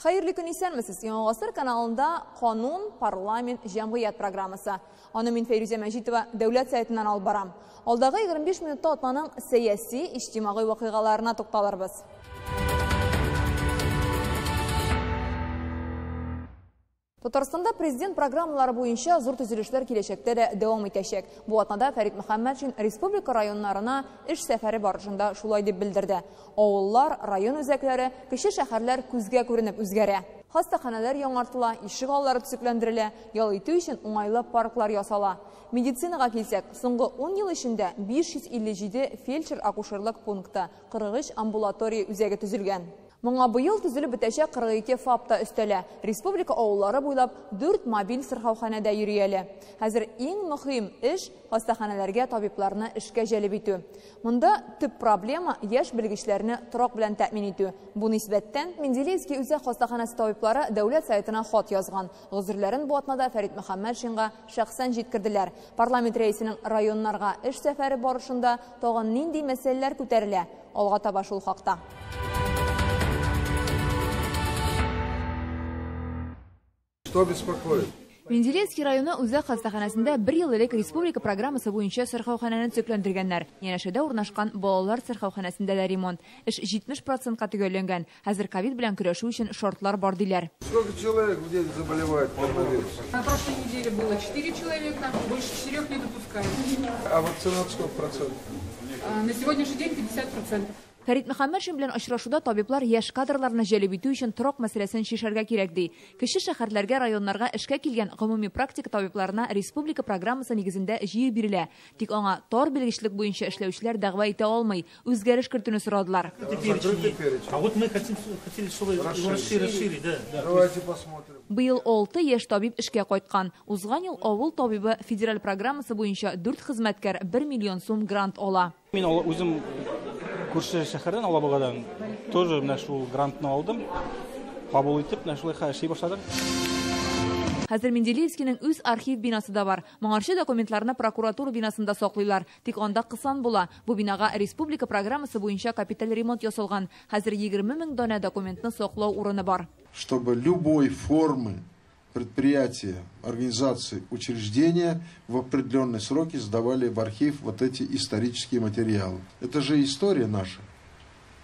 Хәерле көн, исәнмесез. Яңа Гасыр каналында Канун, парламент, җәмгыять программасы. Аны мин, Фәйрүзә Мәҗитова, Дәүләт Советыннан алып барам. Алдагы 25 минутта атнаның сәяси, иҗтимагый вакыйгаларына тукталырбыз. Татарстанда президент программалары буенча зур төзелешләр киләчәктә дә дәвам итәчәк. Бу атнада Фәрит Мөхәммәтшин республика районнарына эш сәфәре барышында шулай дип белдерде. Авыллар, район үзәкләре, кече шәһәрләр күзгә күренеп үзгәрә. Хастаханәләр яңартыла, ишек аллары төзекләндерелә, ял итү өчен уңайлы парклар ясала. Медицинага килсәк, соңгы 10 ел эчендә 557 фельдшер-акушерлык пункты, 43 амбулатория үзәге төзелгән. Моңа быел төзелеп бетәчәк 42 ФАП та өстәлә. Республика авыллары буйлап 4 мобиль сырхауханә дә йөри әле. Хәзер иң мөһим эш хастаханәләргә табибларны эшкә җәлеп итү. Монда төп проблема яшь белгечләрне торак белән тәэмин итү. Бу нисбәттән Менделеевский үзәк хастаханәсе табиблары Дәүләт Советына хат язган. Гозерләрен бу атнада Фәрит Мөхәммәтшинга шәхсән җиткерделәр. Парламент рәисенең районнарга эш сәфәре барышында тагын нинди мәсьәләләр күтәрелә? Алга таба шул хакта. Что беспокоит? Менделеевский районы үзәк хастаханәсендә бер ел элек республика программасы буенча сырхауханәне төзекләндергәннәр. Янәшәдә урнашкан балалар сырхауханәсендә дә ремонт. Эш 70 процентка төгәлләнгән. Хәзер ковид белән көрәшү өчен шартлар бар диләр. Сколько человек в день заболевает коронавирусом? На прошлой неделе было 4 человека, больше 4 не допускают. А вакцинация сколько процентов? На сегодняшний день 50%. Фәрит Мөхәммәтшин белән очрашуда табиблар яшь кадрларны җәлеп итү өчен торак мәсьәләсен чишәргә кирәк ди. Кече шәһәрләргә, районнарга эшкә килгән гомуми практика табибларына республика программасы нигезендә җир бирелә. Тик аңа тар белгечлек буенча эшләүчеләр дәгъва итә алмый. Үзгәреш кертүне сорадылар. Закрытый перечень. А вот мы хотели, чтобы его Расширить. расширить, да. Давайте посмотрим. Быел 6 яшь табиб эшкә кайткан. Узган ел Авыл табибы федераль программасы буенча 4 хезмәткәр 1 миллион сум грант ала. Мин үзем күрше шәһәрдән, Алабугадан, тоже менә шул грантны алдым. Кабул итеп, менә шулай эшли башладым. Хәзер Менделеевскийның үз архив бинасы да бар. Моңарчы документларны прокуратура бинасында саклыйлар. Тик анда кысан була. Бу бинага республика программасы буенча капиталь ремонт ясалган. Хәзер 20 мең данә документны саклау урыны бар. Чтобы любой формы предприятия, организации, учреждения в определенные сроки сдавали в архив вот эти исторические материалы. Это же история наша.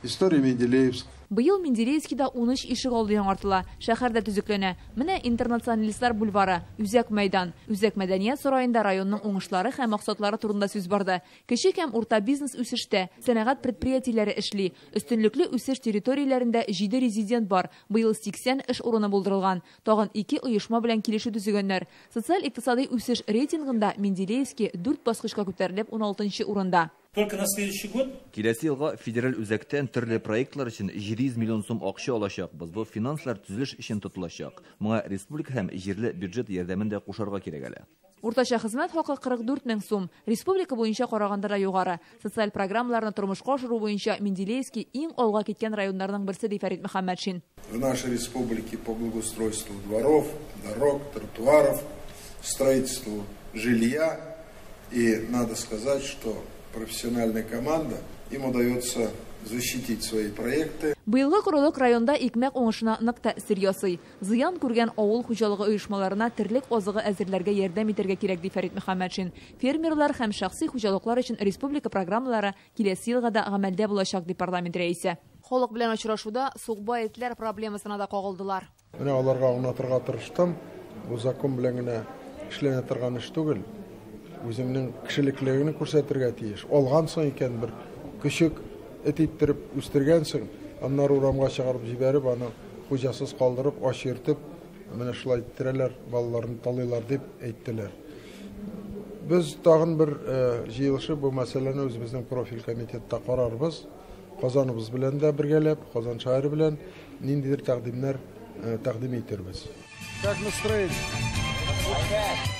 История Менделеевска. Быел Менделеевскийда 13 ишек алды яңартыла. Шәһәр дә төзекләнә. Менә Интернационалистлар бульвары, Үзәк мәйдан. Үзәк мәдәният сараенда районның уңышлары һәм максатлары турында сүз барды. Кече һәм урта бизнес үсештә, сәнәгать предприятиеләре эшли. Өстенлекле үсеш территорияләрендә 7 резидент бар. Быел 80 эш урыны булдырылган. Тагын 2 оешма белән килешү төзегәннәр. Социаль-икътисади үсеш рейтингында Менделеевский 4 баскычка күтәрелеп 16 урында. Только на следующий год Киләсе елга федераль үзәктән төрле проектлар өчен 700 миллион сум акча алачакбыз. Бу финанслар төзелеш өчен тотылачак. Моңа республика һәм җирле бюджет ярдәмен дә кушарга кирәк әле. Уртача хезмәт хакы 44 мең сум. Республика буенча караганда да югары. Социаль программаларны тормышка ашыру буенча Менделеевский иң алга киткән районнарның берсе, ди Фәрит Мөхәммәтшин. В нашей республике по благоустройству дворов, дорог, тротуаров, строительству жилья. И надо сказать, что профессиональная команда, им удается защитить свои проекты. Быелгы корылык районда икмәк уңышына нык тәэсир ясый. Зыян күргән авыл хуҗалыгы оешмаларына терлек азыгы әзерләргә ярдәм итәргә кирәк, ди Фәрит Мөхәммәтшин. Фермерлар һәм шәхси хуҗалыклар өчен республика программалары киләсе елга да гамәлдә булачак, ди парламент рәисе. Халык белән очрашуда сукбай этләр проблемасына да кагылдылар. Менә аларга аңлатырга тырыштым. Бу закон белән генә эшләнә торган эш түгел. Үзеңнең кешелеклегеңне күрсәтергә тиеш. Алгансың икән, бер көчек эт иттереп үстергәнсең, аннары урамга чыгарып җибәреп, аны хуҗасыз калдырып, ач йөртеп, менә шулай иттерәләр, балаларын талыйлар дип әйттеләр. Без тагын бер җыелышып бу мәсьәләне үзебезнең профиль комитетта карарбыз. Казаныбыз белән дә бергәләп, Казан шәһәре белән ниндидер тәкъдимнәр тәкъдим итербез. Как настроение?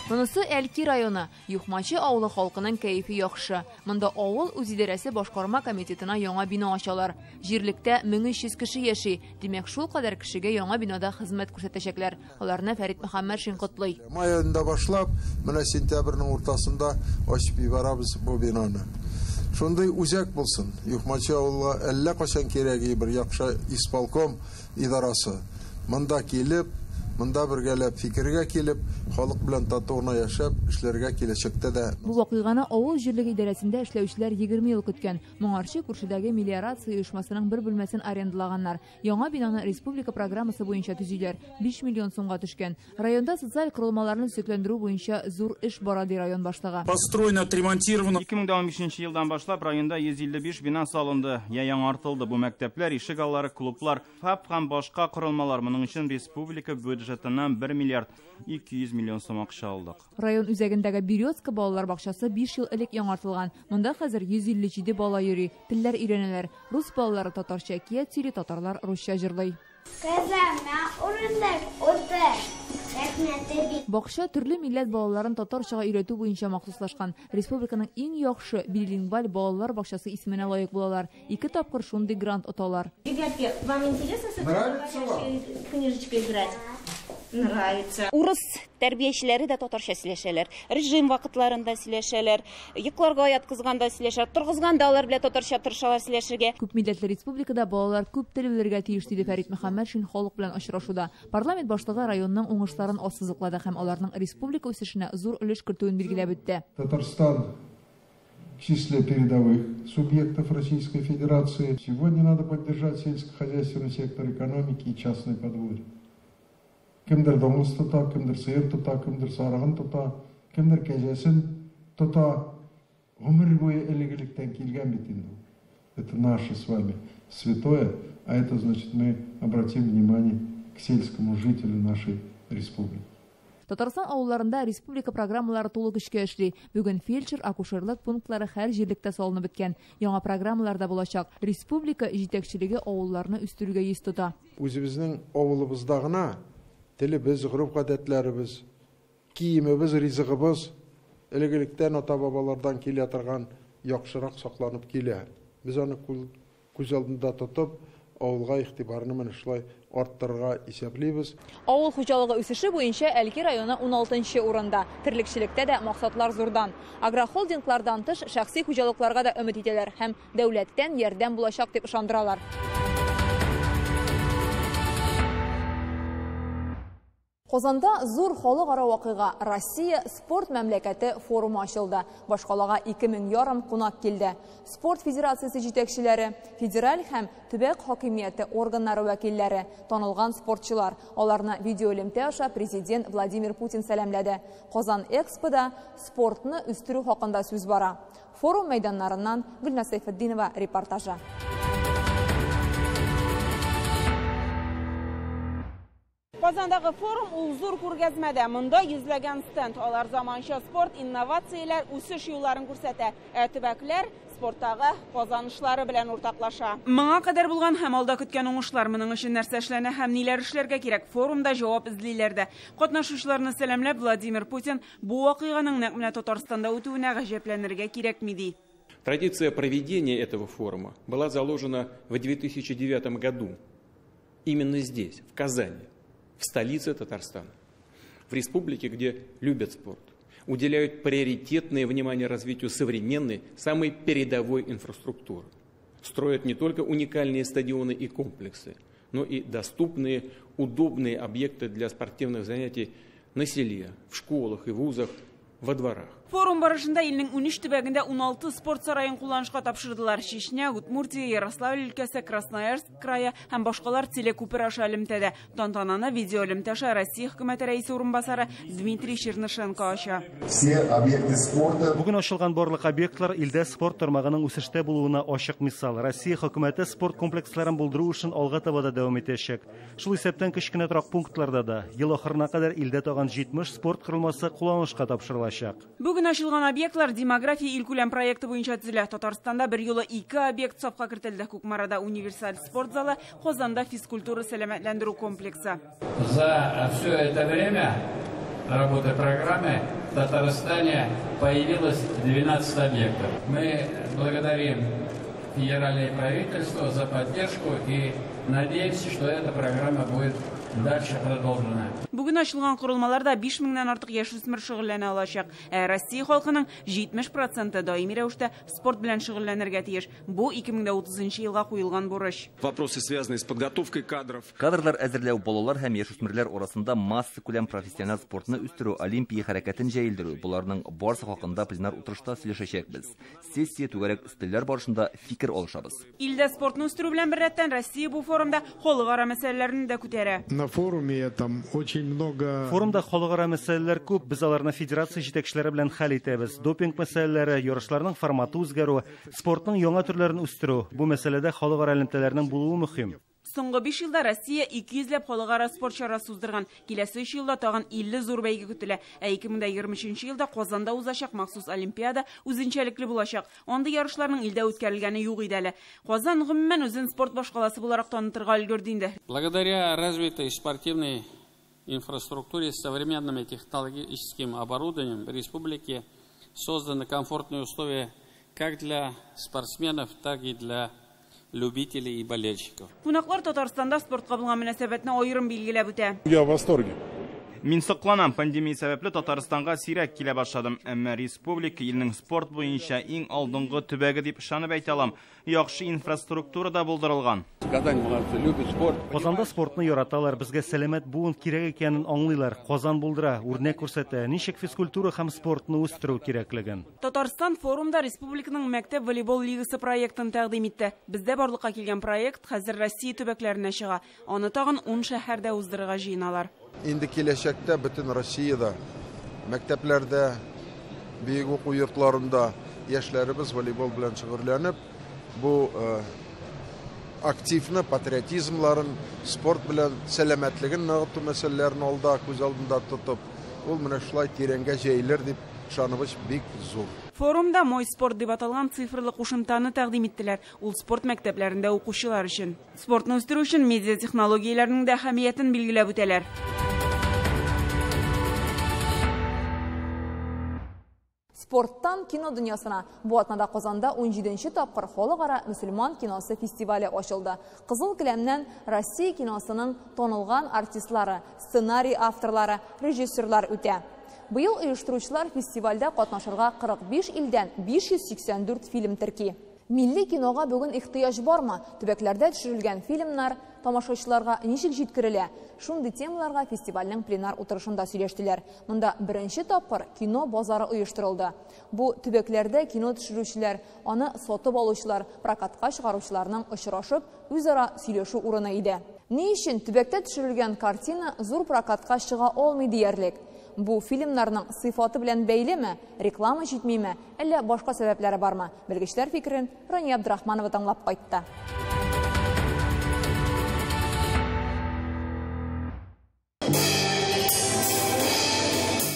Монысы Әлки районы. Юхмачы авылы халкының кәефе яхшы. Монда авыл үзидарәсе башкарма комитетына яңа бина ачалар. Җирлектә 1300 кеше яши. Димәк, шул кадәр кешегә яңа бинада хезмәт күрсәтәчәкләр. Аларны Фәрит Мөхәммәтшин котлый. Май аенда башлап, менә сентябрьнең уртасында ачып җибәрәбез бу бинаны. Шундый үзәк булсын. Юхмачы авылга әллә кайчан кирәк бер яхшы исполком идарасы. Монда килеп, монда бергәләп фикергә килеп, халык белән тату гына яшәп, эшләргә киләчәктә дә. Бу вакыйганы авыл җирлеге идарәсендә эшләүчеләр 20 ел көткән. Моңарчы күршедәге мелиорация оешмасының бер бүлмәсен арендалаганнар. Яңа бинаны республика программасы буенча төзиләр. 5 миллион сумга төшкән. Районда социаль корылмаларны төзекләндерү буенча зур эш бара, ди район башлыгы. Построено, отремонтировано. 2015 елдан башлап районда 155 бина салынды. Я яңартылды. Бу мәктәпләр, ишек аллары, клублар, ФАП һәм башка корылмалар. Моның өчен республика бюджетыннан 1 миллиард 200 миллион сум акча алдык. Район үзәгендәге Березка балалар бакчасы 5 ел элек яңартылган. Монда хәзер 157 бала йөри, телләр өйрәнәләр. Рус балалары татарча әкият сөйли, татарлар русча җырлый. Бакча төрле милләт балаларын татарчага өйрәтү буенча махсуслашкан. Республиканың иң яхшы билингваль балалар бакчасы исеменә лаек булалар. 2 тапкыр шундый грант оталар. Ребятки, вам интересно с этой книжечкой играть? Нравится. Урыс тәрбиячеләре дә татарча сөйләшәләр. Режим вакытларында сөйләшәләр, йокларга яткызганда сөйләшәләр, торгызганда алар белән татарча тырышалар сөйләшергә. Күп милләтле республикада балалар күп тел белергә тиеш, диде Фәрит Мөхәммәтшин халык белән очрашуда. Парламент башлыгы районның уңышларын ассызыклады һәм аларның республика үсешенә зур өлеш кертүен билгеләп үтте. Татарстан в числе передовых субъектов Российской Федерации. Сегодня надо поддержать сельскохозяйственный сектор экономики и частный подворье. Кемдер доңыз тота, кемдер сыер тота, кемдер сарыгын тота, кемдер кәҗәсен тота. Гомер буе элек-электән килгән бит инде. Это наше с вами святое, а это значит, мы обратим внимание к сельскому жителю нашей республики. Татарстан авылларында республика программалары тулы көчкә эшли. Бүген фельдшер, акушерлык пунктлары һәр җирлектә салынып беткән. Яңа программалар да булачак. Республика җитәкчелеге авылларны үстерүгә йөз тота. Үзебезнең авылыбызда гына телебез, гореф-гадәтләребез, киемебез, ризыгыбыз элек-электән ата-бабалардан килә торган яхшырак сакланып килә. Без аны күз алдында тотып, авылга игътибарны менә шулай арттырырга исәплибез. Авыл хуҗалыгы үсеше буенча Әлки районы 16-нчы урында. Терлекчелектә дә максатлар зурдан. Агрохолдинглардан тыш шәхси хуҗалыкларга да өмет итәләр һәм дәүләттән ярдәм булачак дип ышандыралар. Казанда зур халыкара вакыйга Россия спорт мәмләкәте форумы ачылды. Башкалага 2500 кунак килде. Спорт федерациясе җитәкчеләре, федераль һәм төбәк хакимияте органнары вәкилләре, танылган спортчылар. Аларны видеоэлемтә аша президент Владимир Путин сәламләде. Казан Экспода спортны үстерү хакында сүз бара. Форум мәйданнарыннан Гөлназ Сәйфетдинова репортажы. Казандагы форум ул зур күргәзмәдә. Монда йөзләгән стенд. Алар заманча спорт, инновацияләр, үсеш юлларын күрсәтә. Ә төбәкләр спорттагы казанышлары белән уртаклаша. Моңа кадәр булган һәм алда көткән уңышлар, моның өчен нәрсә эшләнә һәм ниләр эшләргә кирәк, форумда җавап эзлиләр дә. Катнашучыларны сәламләп Владимир Путин бу вакыйганың нәкъ менә Татарстанда үтүенә гаҗәпләнергә кирәкми ди. Традиция проведения этого форума была заложена в 2009 году. Именно здесь, в Казани. В столице Татарстана, в республике, где любят спорт, уделяют приоритетное внимание развитию современной, самой передовой инфраструктуры. Строят не только уникальные стадионы и комплексы, но и доступные, удобные объекты для спортивных занятий на селе, в школах и вузах, во дворах. Форум барышында илнең 13 төбәгендә 16 спорт сараен кулланышка тапшырдылар. Чечня, Удмуртия, Ярославль өлкәсе, Красноярск крае һәм башкалар телекүпер аша элемтәдә. Тантананы видеоэлемтә аша Россия хөкүмәте рәисе урынбасары Дмитрий Чернышенко ача. Все объекты спорта. Бүген ачылган барлык объектлар илдә спорт тармагының үсештә булуына ачык мисал. Россия хөкүмәте спорт комплексларын булдыру эшен алга таба да дәвам итәчәк. Шул исәптән кечкенә торак пунктларда да ел ахырына кадәр илдә тагын 70 спорт корылмасы кулланышка тапшырылачак. Бүген ачылган объектлар демография илкүләм проекты буенча төзелә. Татарстанда бер юлы 2 объект сафка кертелде. Кукмарада универсаль спорт залы, Казанда физкультура сәламәтләндерү комплексы. За все это время работы программы в Татарстане появилось 12 объектов. Мы благодарим федеральное правительство за поддержку и Надеемся, что эта программа будет дальше продолжена. Бүген ачылган корылмаларда 5000 нән артык яшүсмер шөгыльләнә алачак. Ә Россия халкының 70% даими рәвештә спорт белән шөгыльләнергә тиеш. Бу 2030 елга куелган бурыч. Вопросы, связанные с подготовкой кадров. Кадрлар әзерләү, балалар һәм яшүсмерләр арасында массакүләм профессиональ спортны үстерү, олимпия хәрәкәтен җәелдерү, боларның барысы хакында пленар утырышта сөйләшәчәкбез. Сессия түгәрәк өстәлләр барышында фикер алышабыз. Илдә спортны үстерү белән беррәттән Россия бу форумда халыкара мәсьәләләрне дә күтәрә. На форуме там очень много. Форумда халыкара мәсьәләләр күп, без аларны федерация җитәкчеләре белән хәл итәбез. Допинг мәсьәләләре, ярышларның форматы үзгәрү, спортның яңа төрләрен үстерү. Бу мәсьәләдә халыкара элемтәләрнең булуы мөһим. Соңгы 5 елда Россия 200 ләп халыкара спорт чарасы уздырган. Киләсе 3 елда тагын 50 зур бәйге көтелә. Ә 2023 елда Казанда узачак махсус олимпиада үзенчәлекле булачак. Андый ярышларның илдә үткәрелгәне юк иде әле. Казан гомумән үзен спорт башкаласы буларак танытырга өлгерде инде. Благодаря развитой спортивной инфраструктуре с современным технологическим оборудованием в республике созданы комфортные условия как для спортсменов, так и для любителей и болельщиков. Кунаклар Татарстанда спортка булган мөнәсәбәтне аерым билгеләп үтә. Я в восторге. Мин сокланам, пандемия сәбәпле Татарстанга сирәк килә башладым. Әмма республика илнең спорт буенча иң алдынгы төбәге дип ышанып әйтә алам. Яхшы инфраструктура да булдырылган. Казань молодцы, любит спорт. Казанда спортны яраталар, безгә сәламәт буын кирәк икәнен аңлыйлар. Казан булдыра, үрнәк күрсәтә, ничек физкультура һәм спортны үстерү кирәклеген. Татарстан форумда республиканың мәктәп волейбол лигасы проектын тәкъдим итте. Бездә барлыкка килгән проект хәзер Россия төбәкләренә чыга. Аны тагын 10 шәһәрдә уздырырга җыеналар. Инде киләчәктә бөтен Россиядә, мәктәпләрдә, бөек уку йортларында яшьләребез волейбол белән шөгыльләнеп, бу активны патриотизмларын, спорт белән сәламәтлеген ныгыту мәсьәләләрен алда күз алдында тотып, ул менә шулай тирәнгә җәелер дип ышаныбыз бик зур. Форумда «Мой спорт» дип аталган цифрлы кушымтаны тәкъдим иттеләр. Ул спорт мәктәпләрендә укучылар өчен. Спортны үстерү өчен медиа технологияләренең дә әһәмиятен билгеләп үтәләр. Спорттан кино дөньясына. Бу атнада Казанда 17нче тапкыр халыкара мөселман киносы фестивале ачылды. Кызыл келәмнән Россия киносының танылган артистлары, сценарий авторлары, режиссерлар үтә. Быел оештыручылар фестивальдә катнашырга 45 илдән 584 фильм терки. Милли кинога бүген ихтыяҗ бармы? Төбәкләрдә төшерелгән фильмнар тамашачыларга ничек җиткерелә? Шундый темаларга фестивальнең пленар утырышында сөйләштеләр. Монда беренче тапкыр кино базары оештырылды. Бу төбәкләрдә кино төшерүчеләр, аны сатып алучылар, прокатка чыгаручыларның очрашып, үзара сөйләшү урыны иде. Ни өчен төбәктә төшерелгән картина зур прокатка чыга алмый диярлек? Бу фильмнарның сыйфаты белән бәйлеме, реклама җитмиме, әллә башка сәбәпләре бармы? Белгечләр фикерен Рания Абдрахманова тыңлап кайтты.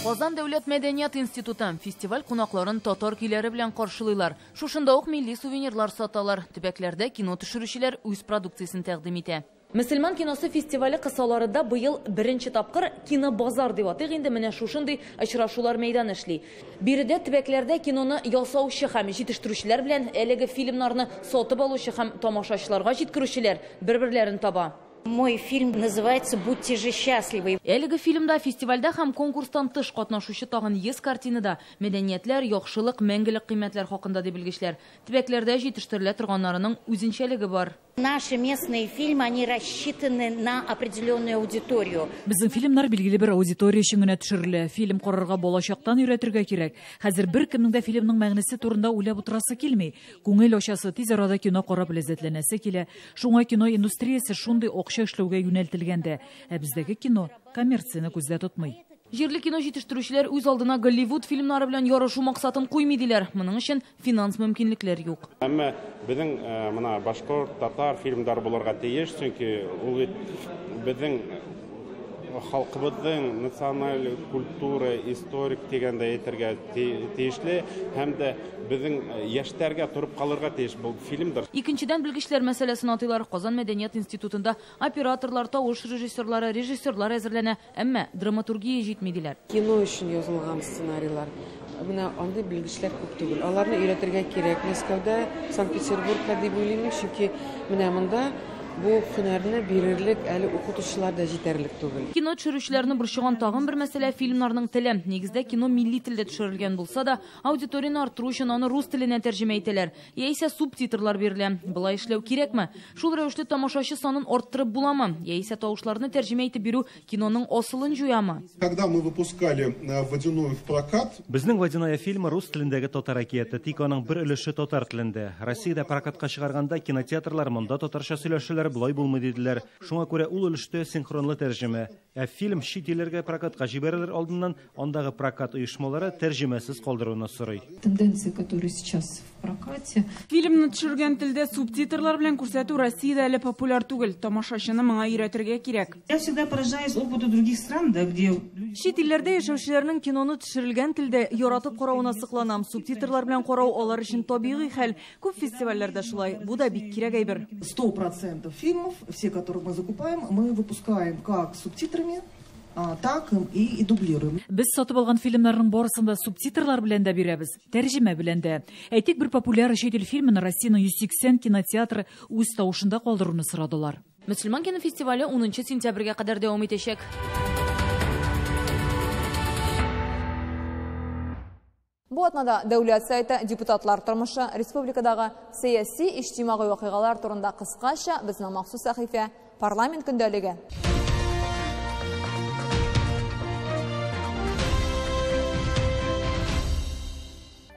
Казан дәүләт мәдәният институты фестиваль кунакларын татар көйләре белән каршылыйлар. Шушында ук милли сувенирлар саталар. Төбәкләрдә кино төшерүчеләр үз продукциясен тәкъдим итә. Мөселман киносы фестивале кысаларында быел беренче тапкыр кинобазар дип атыйк инде менә шушындый очрашулар мәйданы эшли. Биредә төбәкләрдә киноны ясаучы һәм җитештерүчеләр белән әлеге фильмнарны сатып алучы һәм тамашачыларга җиткерүчеләр бер-берләрен таба. Мой фильм называется «Будьте же счастливы». Әлеге фильмда фестивальдә һәм конкурстан тыш катнашучы тагын 100 картинада мәдәниятләр, яхшылык, мәңгелек кыйммәтләр хакында дип белгечләр. Төбәкләрдә җитештерелә торганнарының үзенчәлеге бар. Наши местные фильмы, они рассчитаны на определенную аудиторию. Безнең фильмнар билгеле бер аудитория өчен генә төшерелә. Фильм карарга балачактан өйрәтергә кирәк. Хәзер беркемнең дә фильмның мәгънәсе турында уйлап утырасы килми. Күңел ачасы, тиз арада кино карап ләззәтләнәсе килә. Шуңа кино индустриясе шундый акча эшләүгә юнәлтелгәндә, ә бездәге кино коммерцияне күздә тотмый. Җирле кино җитештерүчеләр үз алдына Голливуд фильмнары белән ярышу максатын куймый диләр. Моның өчен финанс мөмкинлекләр юк. Әмма безнең менә башкорт, татар фильмнары булырга тиеш, чөнки ул бит безнең халкыбызның националь культура, историк дигәндә әйтергә тиешле һәм дә безнең яшьләргә торып калырга тиеш бу фильмдыр. Икенчедән белгечләр мәсьәләсен атыйлар. Казан мәдәният институтында операторлар, тавыш режиссерлары, режиссерлар әзерләнә, әмма драматургия җитми диләр. Кино өчен язылган сценарийлар. Менә андый белгечләр күп түгел. Аларны өйрәтергә кирәк. Мәскәүдә, Санкт-Петербургта дип уйлыйм, чөнки менә монда Бу һөнәрне бирерлек әле укытучылар да җитәрлек түгел. Кино төшерүчеләрне борчыган тагын бер мәсьәлә фильмнарның теле. Нигездә кино милли телдә төшерелгән булса да, аудиторияне арттыру өчен аны рус теленә тәрҗемә итәләр, яисә субтитрлар бирелә. Болай эшләү кирәкме? Шул рәвешле тамашачы санын арттырып буламы? Яисә тавышларны тәрҗемә итеп бирү киноның асылын җуямы? Когда мы выпускали Водяную в прокат, Безнең Водяная фильмы рус телендәге татар әкияте, тик аның бер өлеше татар телендә. Россиядә прокатка чыгарганда кинотеатрлар монда татарча сөйләшәләр, болай булмый диделәр. Шуңа күрә ул өлештә синхронлы тәрҗемә. Ә фильм чит илләргә прокатка җибәрелер алдыннан андагы прокат оешмалары тәрҗемәсез калдыруны сорый. Тенденции, которые сейчас в прокате. Фильмны төшергән телдә субтитрлар белән күрсәтү Россиядә әле популяр түгел. Тамашачыны моңа өйрәтергә кирәк. Я всегда поражаюсь опыту других стран, да, где Чит илләрдә яшәүчеләрнең киноны төшерелгән телдә яратып каравына сокланам. Субтитрлар белән карау алар өчен табигый хәл. Күп фестивальләрдә шулай. Бу да бик кирәк әйбер. 100% фильмов, все, которые мы закупаем, мы выпускаем как с субтитрами, так и дублируем. Без сатып алган фильмнарның барысын да субтитрлар белән дә бирәбез, тәрҗемә белән дә. Әйтик, бер популяр чит ил фильмын Россиянең 180 кинотеатры үз тавышында калдыруны сорадылар. Мөселман кинофестивале 10 сентябрьгә кадәр дәвам итәчәк. Бу атнада дәүләт сайты депутатлар тормышы, республикадагы сәяси, иҗтимагый вакыйгалар турында кыскача безнең махсус сәхифә Парламент көндәлеге.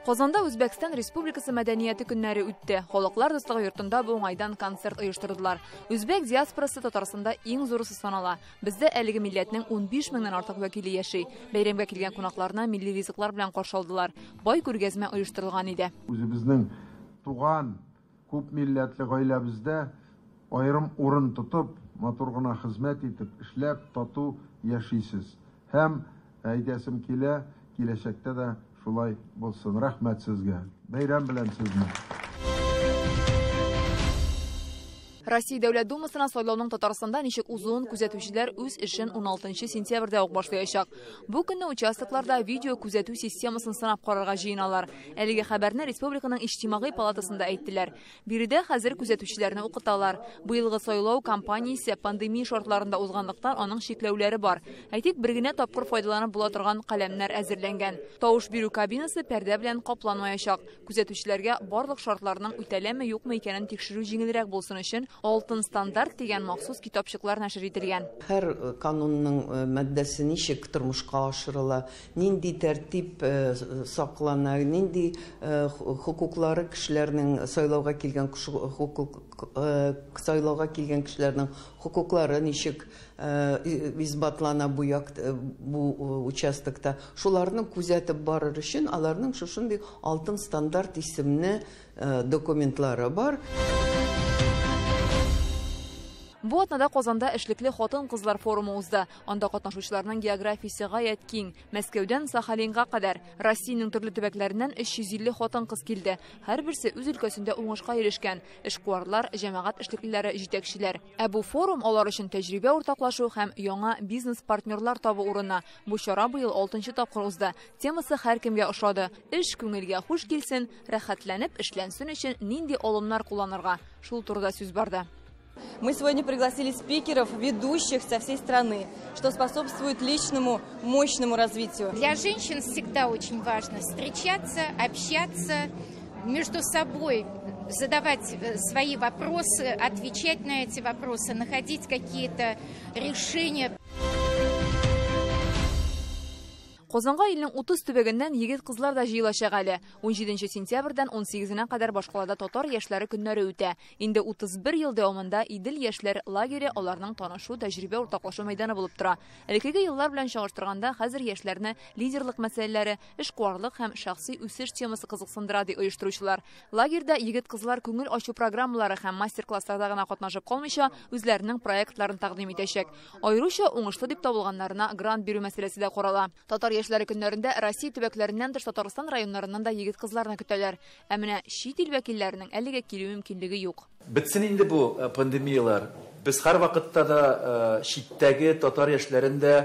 Казанда Үзбәкстан Республикасы мәдәнияте көннәре үтте. Халыклар дуслыгы йортында бу уңайдан концерт оештырдылар. Үзбәк диаспорасы Татарстанда иң зурысы санала. Бездә әлеге милләтнең 15 меңнән артык вәкиле яши. Бәйрәмгә килгән кунакларны милли ризыклар белән каршы алдылар. Бай күргәзмә оештырылган иде. Үзебезнең туган күп милләтле гаиләбездә аерым урын тотып, матур гына хезмәт итеп, эшләп, тату яшисез. Һәм әйтәсем килә, киләчәктә дә шулай булсын. Рәхмәт сезгә. Бәйрәм белән сезне. Россия Дәүләт Думасына сайлауның Татарстанда ничек узуын күзәтүчеләр үз эшен 16 сентябрьдә үк башлаячак. Бу көнне участокларда видео күзәтү системасын сынап карарга җыеналар. Әлеге хәбәрне Республиканың Иҗтимагый палатасында әйттеләр. Биредә хәзер күзәтүчеләрне укыталар. Быелгы сайлау кампаниясе пандемия шартларында узганлыктан аның чикләүләре бар. Әйтик, бер генә тапкыр файдаланып була торган каләмнәр әзерләнгән. Тавыш бирү кабинасы пәрдә белән капланмаячак. Күзәтүчеләргә барлык шартларның үтәләме юкмы икәнен тикшерү җиңелрәк булсын өчен Алтын стандарт дигән махсус китапчыклар нәшер ителгән. Һәр канунның маддәсе ничек тормышка ашырыла, нинди тәртип саклана, нинди хокуклары кешеләрнең сайлауга килгән сайлауга килгән кешеләрнең хокуклары ничек исбатлана бу бу участокта. Шуларны күзәтеп барыр өчен аларның шушындый алтын стандарт исемле документлары бар. Бу атнада Казанда эшлекле хатын-кызлар форумы узды. Анда катнашучыларның географиясе гаять киң. Мәскәүдән Сахалинга кадәр Россиянең төрле төбәкләреннән 350 хатын-кыз килде. Һәрберсе үз өлкәсендә уңышка ирешкән. Эшкуарлар, җәмәгать эшлеклеләре, җитәкчеләр. Ә бу форум алар өчен тәҗрибә уртаклашу һәм яңа бизнес-партнерлар табу урыны. Бу чара быел 6нчы тапкыр узды. Темасы һәркемгә ошады. Эш күңелгә хуш килсен, рәхәтләнеп эшләнсен өчен нинди алымнар кулланырга? Шул турыда сүз барды. Мы сегодня пригласили спикеров, ведущих со всей страны, что способствует личному, мощному развитию. Для женщин всегда очень важно встречаться, общаться между собой, задавать свои вопросы, отвечать на эти вопросы, находить какие-то решения. Казанга илнең 30 төбәгеннән егет-кызлар да җыелачак әле. 17 сентябрьдән 18-нә кадәр башкалада татар яшьләре көннәре үтә. Инде 31 ел дәвамында Идел яшьләр лагере аларның танышу, тәҗрибә уртаклашу мәйданы булып тора. Элеккеге еллар белән чагыштырганда хәзер яшьләрне лидерлык мәсьәләләре, эшкуарлык һәм шәхси үсеш темасы кызыксындыра, ди оештыручылар. Лагерьда егет-кызлар күңел ачу программалары һәм мастер-классларда гына катнашып калмыйча, үзләренең проектларын тәкъдим итәчәк. Аеруча уңышлы дип табылганнарына грант бирү мәсьәләсе дә карала. Татар яшьләре көннәрендә Россия төбәкләреннән тыш Татарстан районнарыннан да егет-кызларны көтәләр. Ә менә чит ил вәкилләренең әлегә килү мөмкинлеге юк. Бетсен инде бу пандемияләр. Без һәр вакытта да читтәге татар яшьләрен дә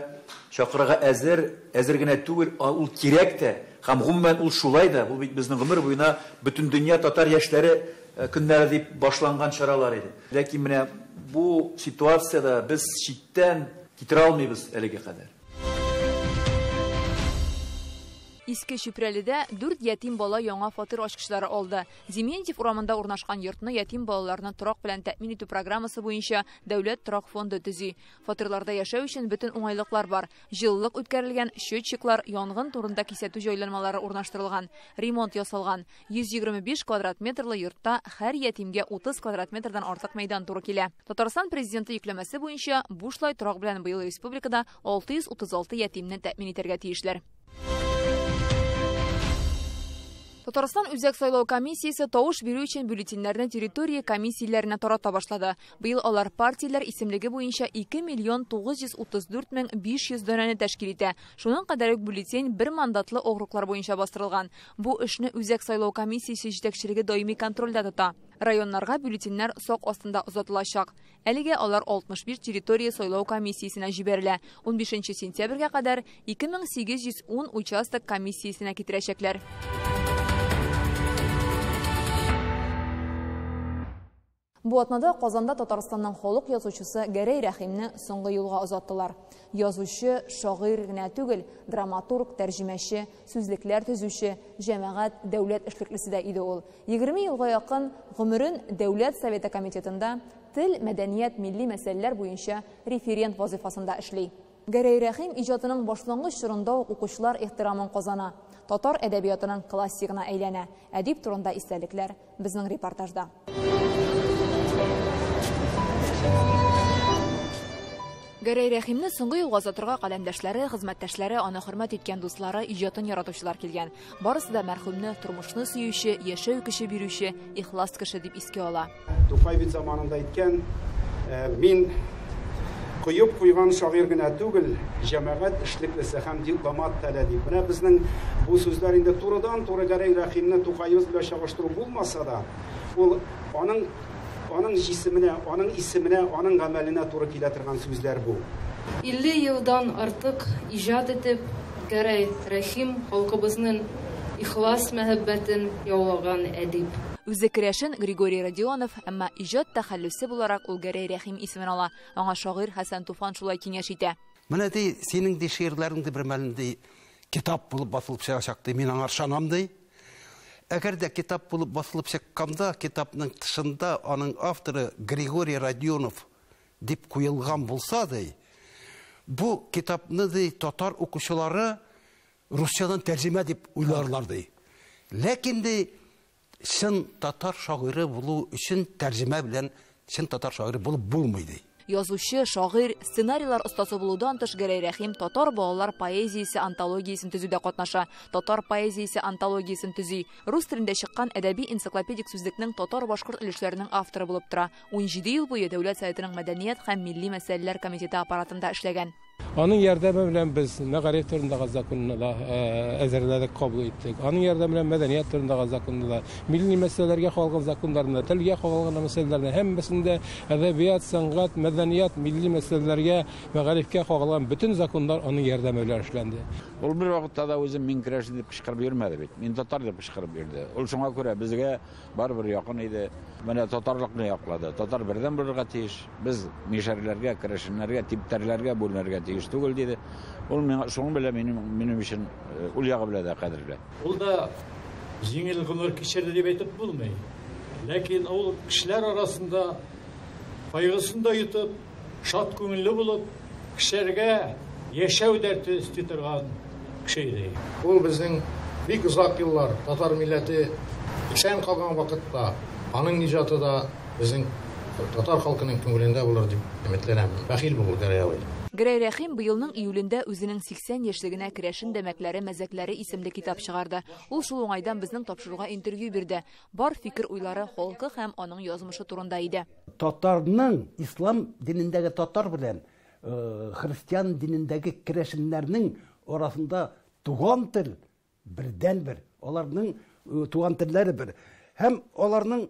чакырырга әзер, әзер генә түгел, ул кирәк тә. Һәм гомумән ул шулай да, бу бит безнең гомер буена бөтен дөнья татар яшьләре көннәре дип башланган чаралар иде. Ләкин менә бу ситуациядә без читтән китерә алмыйбыз әлегә кадәр. Иске Чүпрәледә 4 ятим бала яңа фатир ачкычлары алды. Дементьев урамында урнашкан йортны ятим балаларны торак белән тәэмин итү программасы буенча Дәүләт торак фонды төзи. Фатирларда яшәү өчен бөтен уңайлыклар бар. Җылылык үткәрелгән, счетчиклар, янгын турында кисәтү җайланмалары урнаштырылган, ремонт ясалган. 125 квадрат метрлы йортта һәр ятимгә 30 квадрат метрдан артык мәйдан туры килә. Татарстан президенты йөкләмәсе буенча бушлай торак белән быел республикада 636 ятимне тәэмин итәргә тиешләр. Татарстан Үзәк сайлау комиссиясе тавыш бирү өчен бюллетеньнәрне территория комиссияләренә тарата башлады. Быел алар партияләр исемлеге буенча 2 934 500 данәне тәшкил итә. Шуның кадәр үк бюллетень бер мандатлы округлар буенча бастырылган. Бу эшне Үзәк сайлау комиссиясе җитәкчелеге даими контрольдә тота. Районнарга бюллетеньнәр сак астында озатылачак. Әлегә алар 65 территория сайлау комиссиясенә җибәрелә. 15 сентябрьгә кадәр 2810 участок комиссиясенә китерәчәкләр. Бу атнада Казанда Татарстанның халык язучысы Гәрәй Рәхимне соңгы юлга озаттылар. Язучы, шагыйрь генә түгел, драматург, тәрҗемәче, сүзлекләр төзүче, җәмәгать, дәүләт эшлеклесе дә иде ул. 20 елга якын гомерен Дәүләт Советы комитетында тел, мәдәният, милли мәсьәләләр буенча референт вазифасында эшли. Гәрәй Рәхим иҗатының башлангыч чорында ук укучылар ихтирамын казана. Татар әдәбиятының классигына әйләнә. Әдип турында истәлекләр безнең репортажда. Гәрәй Рәхимне соңгы юлга озатырга каләмдәшләре, хезмәттәшләре, аны хөрмәт иткән дуслары, иҗатын яратучылар килгән. Барысы да мәрхүмне тормышны сөюче, яшәү көче бирүче, ихлас кеше дип искә ала. Тукай бит заманында әйткән, мин коеп куйган шагыйрь генә түгел, җәмәгать эшлеклесе һәм дипломат та әле дип. Менә безнең бу сүзләр инде турыдан-туры Гәрәй Рәхимне Тукайыбыз белән чагыштыру булмаса да, ул аның җисеменә, аның исеменә, аның гамәленә туры килә торган сүзләр бу. 50 елдан артык иҗат итеп, Гәрәй Рәхим халкыбызның ихлас мәхәббәтен яулаган әдип. Үзе керәшен Григорий Родионов, әмма иҗат тәхәллүсе буларак ул Гәрәй Рәхим исемен ала. Аңа шагыйрь Хәсән Туфан шулай киңәш итә. Менә ди, синең ди шигырьләрең ди бер мәлен ди китап булып басылып чыгачак ди, мин аңа ышанам ди. Әгәр дә китап булып басылып чыкканда, китапның тышында аның авторы Григорий Родионов дип куелган булса ди, бу китапны ди татар укучылары русчадан тәрҗемә дип уйларлар ди. Ләкин ди чын татар шагыйре булу өчен тәрҗемә белән чын татар шагыйре булып булмый ди. Язучы, шагыйрь, сценарийлар остасы булудан тыш Гәрәй Рәхим татар балалар поэзиясе антологиясен төзүдә катнаша. Татар поэзиясе антологиясен төзи. Рус телендә чыккан әдәби энциклопедик сүзлекнең татар-башкорт өлешләренең авторы булып тора. 17 ел буе Дәүләт Советының мәдәният һәм милли мәсьәләләр комитеты аппаратында эшләгән. Аның ярдәме белән без мәгариф турындагы законны да әзерләдек, кабул иттек. Аның ярдәме белән мәдәният турындагы законны да, милли мәсьәләләргә кагылган законнарны, телгә кагылган мәсьәләләрне һәммәсен дә әдәбият, сәнгать, мәдәният, милли мәсьәләләргә, мәгарифкә кагылган бөтен законнар аның ярдәме белән эшләнде. Ул бер вакытта да үзем мин керәшен дип кычкырып йөрмәде бит. Мин татар дип кычкырып йөрде. Ул шуңа күрә безгә барыбер якын иде. Менә татарлыкны яклады. Татар бердәм булырга тиеш. Без мишәрләргә, керәшеннәргә, типтәрләргә бүленергә тиеш түгел диде. Ул миңа шуның белән минем өчен ул ягы белән дә кадерле. Ул да җиңел гомер кичерде дип әйтеп булмый. Ләкин ул кешеләр арасында кайгысын да йотып, шат күңелле булып, кешеләргә яшәү дәрте өсти торган кеше иде. Ул безнең бик озак еллар татар милләте исән калган вакытта аның иҗаты да безнең татар халкының күңелендә булыр дип өметләнәм. Бәхил бул, Гәрәй абый. Гәрәй Рәхим быелның июлендә үзенең 80 яшьлегенә керәшен дәмәкләре, мәзәкләре исемле китап чыгарды. Ул шул уңайдан безнең тапшыруга интервью бирде. Бар фикер уйлары халкы һәм аның язмышы турында иде. Татарның ислам динендәге татар белән христиан динендәге керәшеннәрнең арасында туган тел бердән бер. Аларның туган телләре бер. Һәм аларның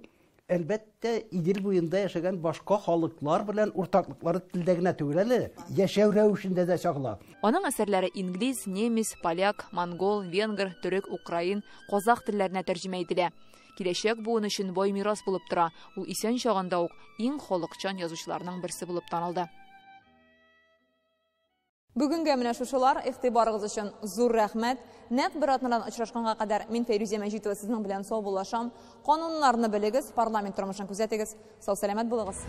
әлбәттә Идел буенда яшәгән башка халыклар белән уртаклыклары телдә генә түгел әле, яшәү рәвешендә дә чагыла. Аның әсәрләре инглиз, немец, поляк, монгол, венгр, төрек, украин, казах телләренә тәрҗемә ителә. киләчәк буын өчен бай мирас булып тора. Ул исән чагында ук иң халыкчан язучыларның берсе булып танылды. Бүгенгә менә шушылар. Игътибарыгыз өчен зур рәхмәт. Нәкъ бер атнадан очрашканга кадәр мин Фәйрүзә Мәҗитова сезнең белән саубуллашам. Кануннарны белегез, парламент тормышын күзәтегез. Сау-сәламәт булыгыз.